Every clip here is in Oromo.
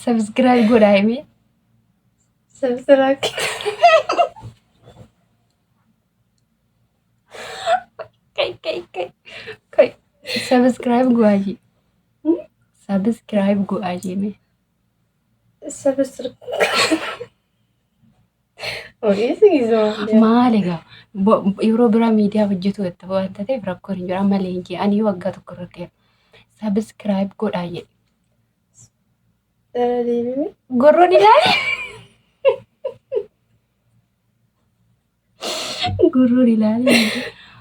Subscribe godhaa himee. Subscribe. Kai kai kai. Kai. Subscribe godhaa jee. Subscribe godhaa jee mee. Subscribe. Ogeessi gisoo. Maal egaa yeroo biraa miidiyaa hojjetu itti waan ta'eef rakkoon hin jiru. Amma leenjii ani waggaa tokko irratti subscribe godhaa jedhe. Dara deebime. Gorroon ilaali. Gorroon ilaali.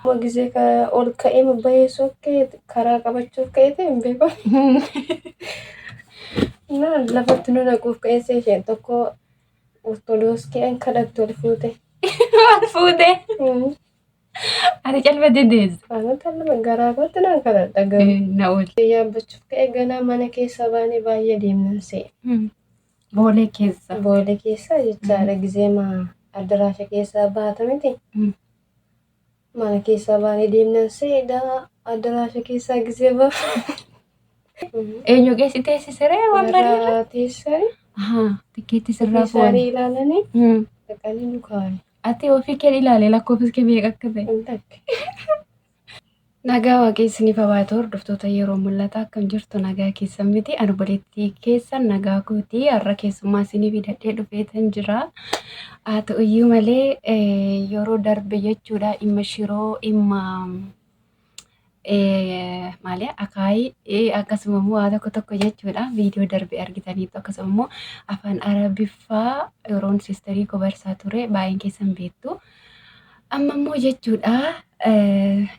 Amma gisee ka ol ka'ee bahee sokkee karaa qabachuuf ka'ee ta'e hin beeku. Na lafatti nu naquuf ka'ee isheen tokko Ortodoksii kadhattu ol fuute. Maal fuute? Ati calfatee deesse. Ana kan garaa kootti nan kadhadha garuu. Na oolche. Yaabbachuuf ka'ee ganaa mana keessa baanee baay'ee deemnan se'e. Boolee keessa. Boolee keessa jechaadha gisee ma addaraasha keessaa baata miti. Mana keessaa baanee deemnan se'e daa addaraasha keessaa gisee baa. Eenyu geessi teessisiree waan bareeda. Warra teessanii Ahaa, tikkeetti sirraa fuudhan. isaanii ilaalanii dhaqanii nu kaa'an. Ati ofii kee ilaale lakkoofsi kee meeqa akka ta'e. Hin takke. Nagaa waaqessi babaatoo hordoftoota yeroo mul'ata akkam jirtu nagaa keessan miti ani obboleettii keessan nagaa kootii har'a keessummaa isinii fidadhee dhufeetan jira. Haa ta'uyyuu malee yeroo darbe jechuudha dhimma shiroo dhimma maali akaayii akkasuma immoo waa tokko tokko jechuudha viidiyoo darbe argitaniitu akkasuma immoo afaan arabiffaa yeroon siistarii koo barsaa ture baay'een keessan beektu. Amma immoo jechuudha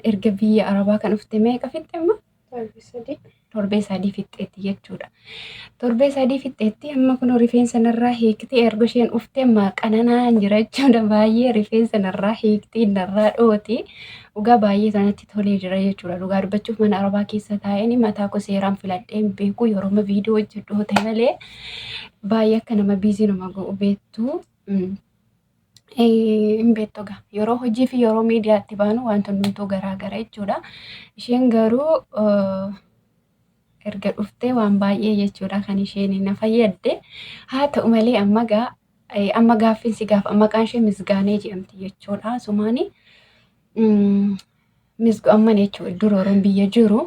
erga biyya arabaa kan dhufte meeqa fixxe amma? Torbee sadii. Torbee sadii fixxeetti jechuudha. Torbee sadii fixxeetti amma kun rifeensa narraa hiiktee erga isheen dhufte amma qananaan jira jechuudha. Baay'ee rifeensa narraa hiiktee narraa dhooti. Dhugaa baay'ee sanatti tolee jira jechuudha. Dhugaa dubbachuuf mana arabaa keessa taa'een mataa koo seeraan filadhee hin beeku yeroo amma viidiyoo hojjedhu ta'e malee baay'ee akka nama biizii nama godhu beektu. Hin beektu egaa yeroo hojii fi yeroo miidiyaatti baanu wanti hundumtuu garaa gara jechuudha. Isheen garuu erga dhuftee waan baay'ee jechuudha kan isheen na fayyadde. Haa ta'u malee amma gaa amma gaaffiin si gaafa maqaan ishee Misgaanee jedhamti jechuudha. Sumaani misgu amman jechuudha dura yeroon biyya jiru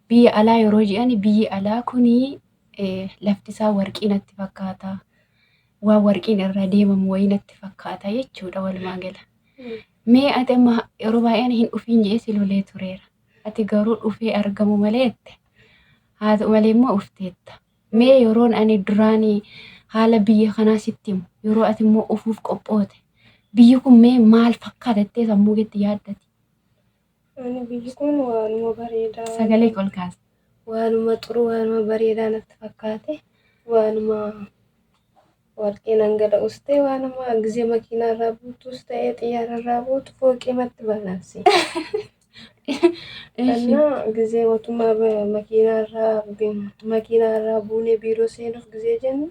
biyya alaa yeroo jedhan biyyi alaa kuni lafti isaa warqii natti fakkaata. Waan warqiin irra deemamu wayii natti fakkaata jechuudha walumaa gala. Mee ati amma yeroo baay'een hin dhufiin jedhee si lolee tureera. Ati garuu dhufee argamu malee jette. Haa ta'u malee immoo dhufteetta. Mee yeroon ani duraanii haala biyya kanaa sitti himu yeroo ati immoo dhufuuf qophoote biyyi kun mee maal fakkaata jettee sammuu keetti yaaddati? Ani biyyi kun waanuma bareedaa. Sagalee ol kaasa. Waanuma xuru waanuma bareedaa natti fakkaate. Waanuma warqee dhangala'us ta'e waanuma gisee makiinaarraa buutus ta'e xiyyaararraa buutu fooqeematti balansi. Kannaa gisee mootummaa makiinaarraa buunee biiroo seenuuf gisee jennu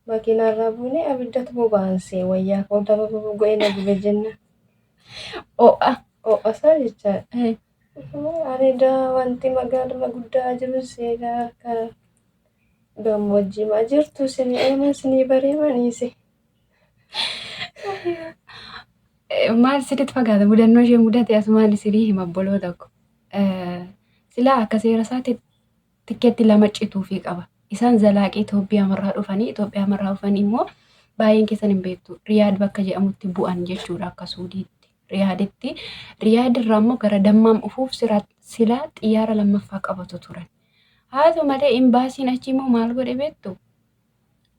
makiinaarraa buunee abiddatu boba'ansee wayyaa koo lafa go'ee na gube jenna. Ho'a. Ho'asaa jechaadha. Ani daa wanti magaaluma guddaa jiru seegaa akka gammoojjiimaa jirtu isin eeman isinii bareemaniise. Maal isinitti fakkaata mudannoo ishee mudate asumaan isinii hima obboloo tokko. Silaa akka seera isaatti tikkeetti lama cituufii qaba. Isaan zalaaqii Itoophiyaa marraa dhufanii Itoophiyaa marraa dhufanii immoo baay'een keessan hin beektu. Riyaad bakka jedhamutti bu'an jechuudha akka Suudiitti. Riyaaditti. Riyaad irraa immoo gara Dammaam dhufuuf silaa xiyyaara lammaffaa qabatu turan. Haa ta'u malee imbaasiin achi immoo maal godhe beektu?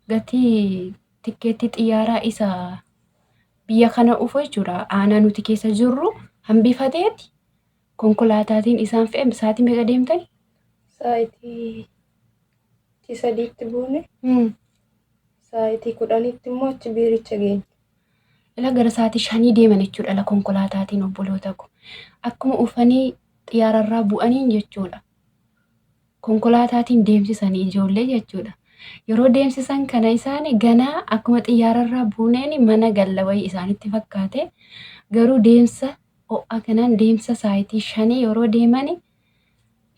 Gatii tikkeettii xiyyaaraa isa biyya kana dhufu jechuudha. Aanaa nuti keessa jirru hambifateeti konkolaataatiin isaan fe'e sa'aatii meeqa deemtani? Sa'aatii sadiitti buune sa'aatii 10tti immoo achi biiricha geenye. Ila gara sa'aatii 5 deeman jechuudha la konkolaataatiin obboloota ko. Akkuma dhufanii xiyyaararraa bu'aniin jechuudha. Konkolaataatiin deemsisanii ijoollee jechuudha. Yeroo deemsisan kana isaan ganaa akkuma xiyyaararraa buuneen mana galla wayii isaanitti fakkaate garuu deemsa ho'a kanaan deemsa sa'aatii 5 yeroo deeman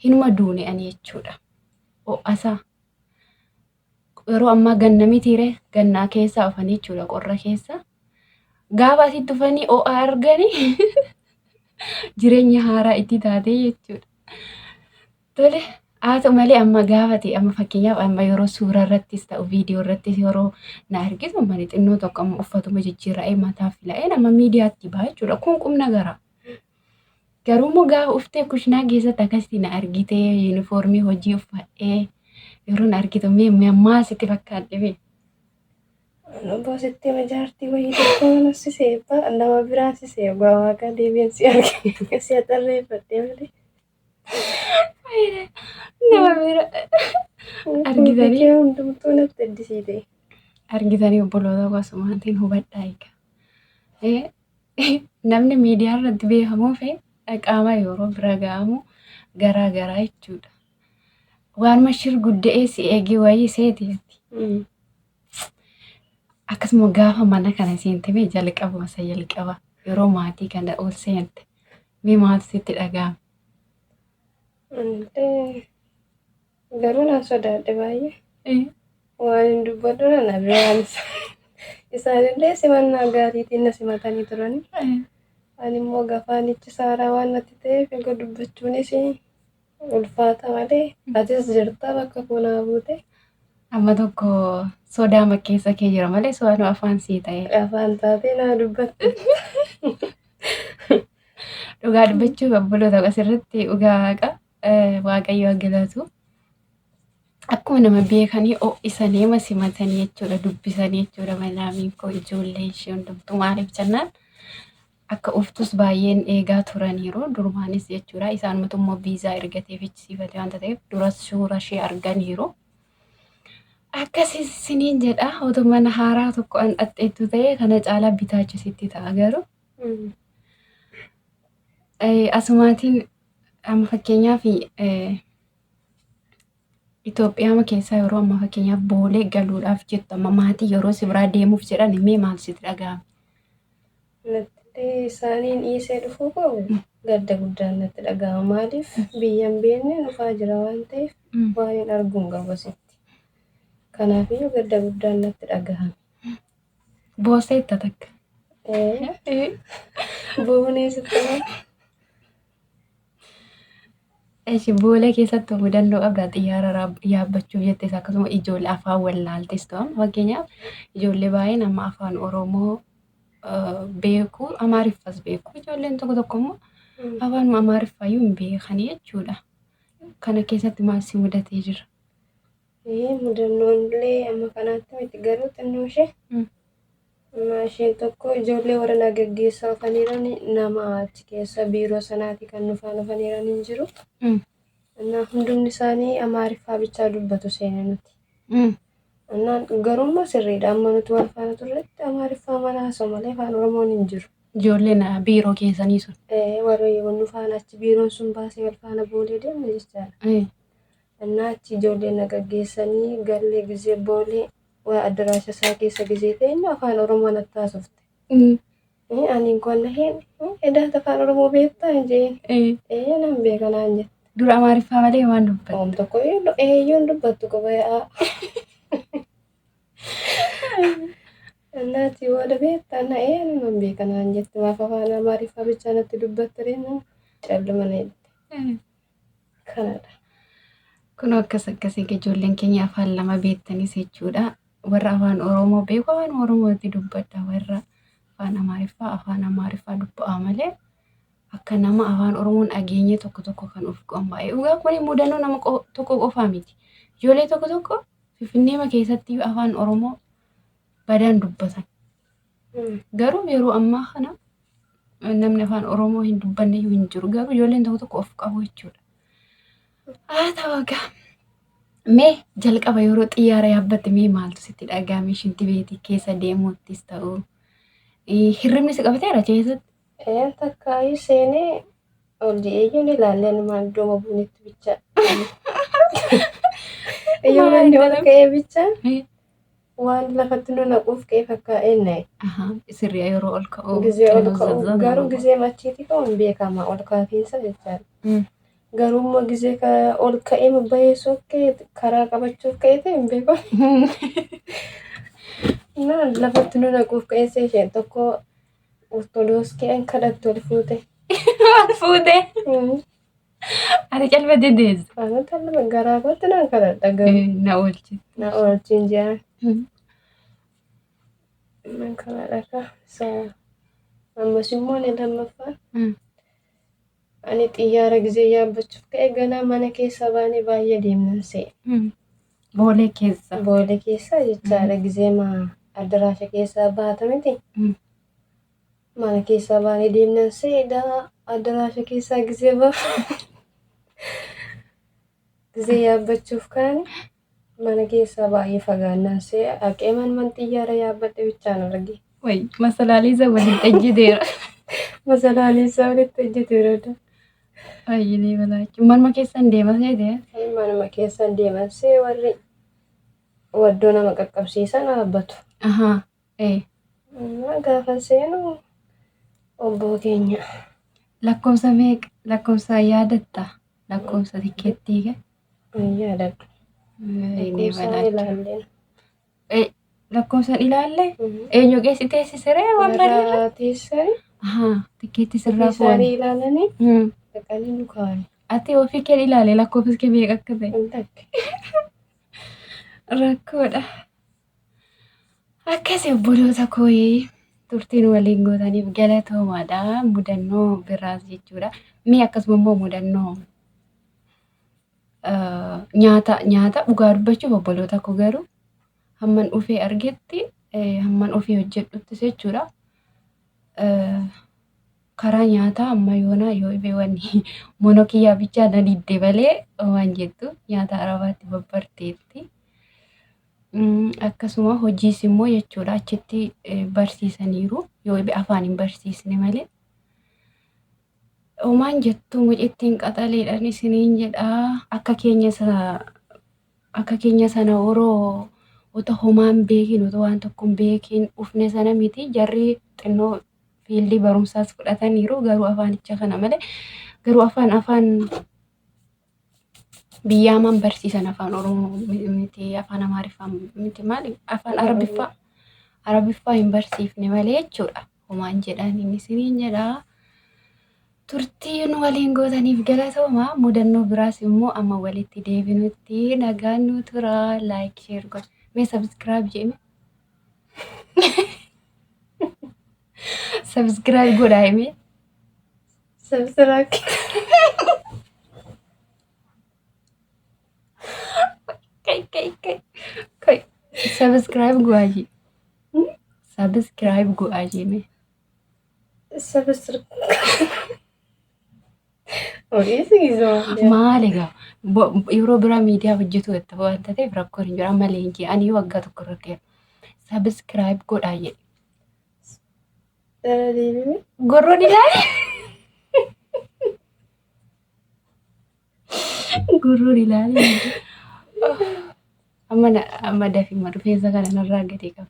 hinuma duune ani jechuudha. Ho'asaa. Yeroo ammaa ganna mitiire gannaa keessaa dhufanii jechuudha qorra keessa. Gaafa asitti dhufanii ho'a arganii jireenya haaraa itti taatee jechuudha. Tole haa ta'u malee amma gaafa ta'e amma fakkeenyaaf amma yeroo suuraa irrattis ta'u viidiyoo irrattis yeroo na argitu mani xinnoo tokko amma uffatuma jijjiira'ee mataa fila'ee nama miidiyaatti baha jechuudha. Kun qubna gara. Garuu immoo gaafa uftee kushinaa keessatti akkasitti na argitee yuunifoormii hojii uffadhee yeroo na argitu mee maal sitti fakkaadhe mee? Obbo sitti hima jaartii wayii tokko mana si seebba nama biraan si seebba waaqa deebiin si arge si haxarreeffadhee malee. Nama bira argitanii Kee hundumtuu natti addisiite. Argitanii obboloota koo asumaatiin hubadhaa egaa. Namni miidiyaa irratti beekamuu fi qaama yeroo bira ga'amu garaa garaa jechuudha. Waanuma shir gudda'ee si eegee wayii seeti. Akkasuma gaafa mana kana seente mee jalqabuma isa jalqaba yeroo maatii kana ol seente mee maaltu sitti dhaga'ame? Anillee garuu nan sodaadhe baay'ee. Waan hin dubbadhu nan dhabe waan isaanillee simannaa gaariitiin na simatanii turani. Ani immoo gafaanichi saaraa waan natti ta'eef egaa dubbachuunis ulfaata malee atis jirta bakka koo naa buute. Amma tokko sodaa keessa kee jira malee sodaanuu afaan sii ta'e. Afaan taatee naa dubbatte. Dhugaa dubbachuuf obboloota asirratti dhugaa waaqa waaqayyo galatu. Akkuma nama beekanii ho'isanii nama simatanii jechuudha dubbisanii jechuudha madaamiin koo ijoollee ishee hundumtuu maaliif jennaan akka uftus baay'een eegaa turaniiru durumaanis jechuudha isaanumatu immoo viizaa ergatee fichisiifate waanta ta'eef duras suura ishee arganiiru. Akkasii siniin jedha otoo mana haaraa tokko an dhaxxeettu ta'e kana caalaa bitaachisitti ta'a garuu. Asumaatiin amma fakkeenyaaf Itoophiyaa keessaa yeroo ammaa fakkeenyaaf boolee galuudhaaf jettu amma maatii yeroo si biraa deemuuf jedhan mee maal sitti dhaga'ame? Natti isaaniin dhiisee dhufuu koo gadda guddaan natti dhaga'ama. Maaliif biyya hin beekne dhufaa jira waan ta'eef waan hin argu hin qabu asitti. Kanaafiyyuu gadda guddaan natti dhaga'ame. Booseetta takka. Boonee sitti Eshi boolee keessatti mudannoo qabdaa xiyyaara yaabbachuuf jettes akkasuma ijoollee afaan wallaaltes ta'u fakkeenyaaf ijoollee baay'een amma afaan Oromoo beeku Amaariffas beeku ijoolleen tokko tokko immoo afaanuma Amaariffaayyuu hin beekanii jechuudha. Kana keessatti maal si mudatee jira? Mudannoon illee amma kanaatti miti garuu xinnoo ishee. Isheen tokko ijoollee warra na gaggeessaa dhufaniiran nama achi keessa biiroo sanaati kan dhufan dhufaniiran hin jiru. Hundumni isaanii Amaariffaa bichaa dubbatu seena nuti. Garuu immoo sirriidha amma nuti wal faana turretti Amaariffaa mana haasa'u malee afaan Oromoon hin jiru. Ijoolleen biiroo keessanii sun. Warra nu faana achi biiroon sun baasee wal faana boolee deemne jechaadha. Achi ijoolleen na gaggeessanii gallee gizee boolee waa addaraasha isaa keessa gizee teenyu afaan Oromoo natti haasofte. Ani qonna hin edaata afaan Oromoo beektaa hin jeen. Ee nan beeka naan jette. Dura Amaariffaa malee waan dubbattu. Oom tokko eeyyuun dubbattu qoba. Annaati booda beektaa na ee nan beeka naan jette. Maaf afaan Amaariffaa bichaa natti dubbatte ree calluma na jette. Kanadha. Kun akkas akkasii ijoolleen keenya afaan lama beektanis jechuudha. Warra afaan Oromoo beeku afaan Oromootti dubbadha. Warra afaan Amaariffaa afaan Amaariffaa dubba'a malee akka nama afaan Oromoon dhageenye tokko tokko kan of qaban baay'ee. Dhugaa kun mudannoo nama tokko qofaa miti. Ijoollee tokko tokko Finfinneema keessatti afaan Oromoo badaan dubbatan. Garuu yeroo ammaa kana namni afaan Oromoo hin dubbanne iyyuu hin jiru. Garuu ijoolleen tokko tokko of qabu jechuudha. Haa ta'u egaa. Mee jalqaba yeroo xiyyaara yaabbatte mee maaltu sitti dhaga'ame shinti beetii keessa deemuuttis ta'u hirribni si qabateera keessatti? Takkaayyuu seenee ol jedhee ilaallee maal iddoo buunitti bicha. Yoo manni ol ka'ee bicha waan lafatti nu naquuf ka'e fakkaa'ee na'e. Sirriyaa yeroo ol ka'u. Gizee ol ka'u garuu gizee machiitii ka'u hin beekama ol kaatiinsa jechaadha. Garuu immoo gizee ol ka'ee bahee sokkee karaa qabachuuf ka'ee ta'e hin beeku. Naan lafatti nu naquuf ka'ee isheen tokko ortodoksii kadhattu ol fuute. Maal fuute? Ati calma dedeessa. Ana talma garaa kootti naan kadhadha garuu. Na oolchi. Na oolchiin jedhan. Nan kadhadha isa ammas immoo ni lammaffaan. Ani xiyyaara gizee yaabbachuuf ka'e ganaa mana keessa baanee baay'ee deemnan se'e. Boolee keessa. Boolee keessa jechaadha gizee ma addaraasha keessaa baata miti. Mana keessaa baanee deemnan se'e daa addaraasha keessaa gizee baa. Gizee yaabbachuuf kaane mana keessaa baay'ee fagaannaan se'e haqee man xiyyaara yaabbadhe bichaan arge. Wayi masalaalii isa walitti ejjiteera. Masalaalii isaa walitti ejjiteera. Wayyinii balaachu. Manuma keessan deema seete? Manuma keessan deeman see warri waddoo nama qaqqabsiisan dhaabbatu. Ahaa. Ee. Gaafa seenu obboo keenya. Lakkoofsa meeqa? Lakkoofsa yaadatta? Lakkoofsa tikkeettii kee? Hin yaadadhu. Wayyinii Lakkoofsa balaachu. ilaalleen. Lakkoofsa ilaalle? Eenyu geessi teessisiree waan bareeda? Warra teessanii Ahaa. Tikkeettii sirraa isaanii fuudhan. ilaalanii dhaqanii nu kaa'an. Ati ofii kee ilaale lakkoofsi kee meeqa akka ta'e? Hin takke. Rakkoodha. Akkasi obboloota kooyee turtiin waliin gootaniif galatoomaadha. Mudannoo biraas jechuudha. Mee akkasuma immoo mudannoo nyaata nyaata dhugaa dubbachuuf obboloota koo garuu hamman dhufee argetti hamman ofii hojjedhuttis jechuudha. Karaa nyaataa amma yoonaa yoo dhibee wanni monokiyyaa bichaa na didde malee waan jettu nyaata arabaatti babbarteetti. Akkasuma hojiis immoo jechuudha achitti barsiisaniiru yoo dhibee afaan hin barsiisne malee. Homaan jettu mucittiin qaxaleedhaan isiniin jedhaa akka keenya akka keenya sana horoo otoo homaan beekin otoo waan tokko hin beekin dhufne sana miti jarri xinnoo fiildii barumsaas fudhataniiru garuu afaanicha kana malee garuu afaan afaan biyyaamaan barsiisan afaan oromoo miti afaan amaariffaa miti maali afaan arabiffaa arabiffaa hin barsiifne malee jechuudha homaan jedhaan inni isiniin jedhaa. Turtii nu waliin gootaniif galatooma. Mudannoo biraas immoo amma walitti deebinutti nagaan nu tura. Like share godha. Mee subscribe jedhime. Subscribe godhaa hime. Subscribe. Kai kai kai. Kai. Subscribe godhaa jee. Subscribe godhaa jee. Subscribe. Ogeessi gizoo. Maal egaa yeroo biraa miidiyaa hojjetu itti waanta ta'eef rakkoon hin jiru. Amma leenjii ani waggaa tokko irratti subscribe godhaa jedhe. Dara deebime. Gorroon ilaali. Gorroon ilaali. Amma amma dafii rifeensa kana narraa gadi qabe.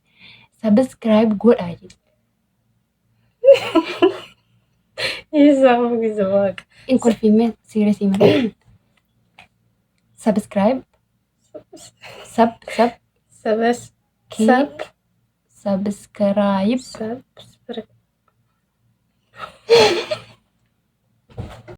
Subscribe godhaa jedhe. Isaa gizoo waaqa. In kolfiimee siirasii malee. Subscribe. Sub sub Sabas. kii Sub. Subscribe. Subscribe.